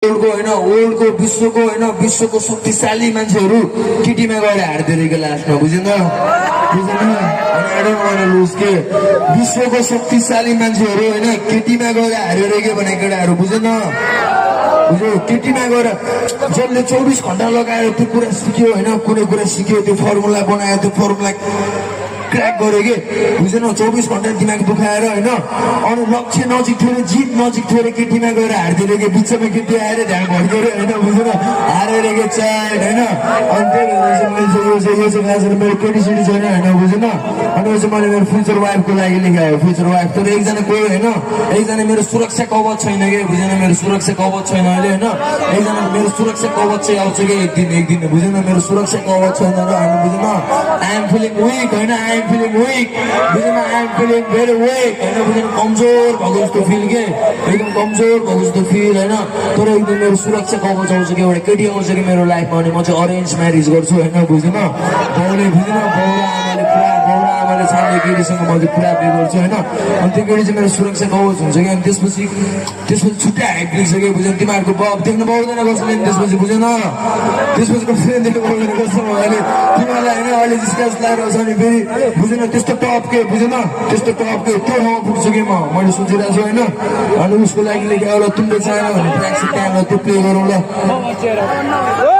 वर्ल्डको विश्वको शक्तिशाली मान्छेहरू केटीमा गएर हार्दै लास्टमा बुझेन के विश्वको शक्तिशाली मान्छेहरू होइन केटीमा गएर हारेर के भने केटाहरू बुझेन बुझ्यो केटीमा गएर जसले 24 घण्टा लगाएर त्यो कुरा सिक्यो होइन कुनै कुरा सिक्यो त्यो फर्मुला बनायो त्यो फर्मुला क्र्याक गर्यो के बुझेन 24 घण्टा दिमाग दुखाएर होइन अरू लक्ष्य नजिक थियो रे जित नजिक थियो रे केटीमा गएर हार्दिएर के बिचमा केटी आएर ध्यान भड्क्यो होइन बुझेन हारेर के च्याट होइन अनि त्यही भएर मेरो केटीसिटी छैन होइन बुझेन अनि चाहिँ मैले मेरो फ्युचर वाइफको लागि लेखायो फ्युचर वाइफ तर एकजना कोही होइन एकजना मेरो सुरक्षा कवच छैन कि बुझेन मेरो सुरक्षा कवच छैन अहिले होइन एकजना मेरो सुरक्षा कवच चाहिँ आउँछ कि एक दिन बुझेन मेरो सुरक्षा कवच छैन र होइन बुझेन आई एम फिलिङ विक होइन आई एम फिलिङ विक बुझेन I am feeling very weak होइन बुझेन कमजोर भएको जस्तो फिल के एकदम कमजोर भएको जस्तो फिल होइन तर एकदम मेरो सुरक्षा कवच आउँछ कि एउटा केटी आउँछ कि मेरो लाइफमा अनि म चाहिँ अरेन्ज म्यारिज गर्छु होइन बुझेन बाउले बुझेन बाउरा आमाले छाड्ने केटीसँग म चाहिँ पुरा बिहे गर्छु होइन अनि त्यो केटी चाहिँ मेरो सुरक्षा कवच हुन्छ कि अनि त्यसपछि छुट्टै हाइट दिइसक्यो बुझेन तिमीहरूको बाउ देख्नु पाउँदैन कसैले त्यसपछि बुझेन त्यसपछि कसैले देख्नु पाउँदैन कसैले अहिले तिमीहरूलाई होइन अहिले डिस्कस लगाएर छ नि फेरि बुझेन त्यस्तो टप के बुझेन त्यस्तो टप के त्यो ठाउँमा पुग्छु कि मैले सोचिरहेको छु होइन अनि उसको लागि लेखेँ होला तिमीले चाहेन भने ट्र्याक सुट टाइमलाई त्यो प्ले गरौँ ल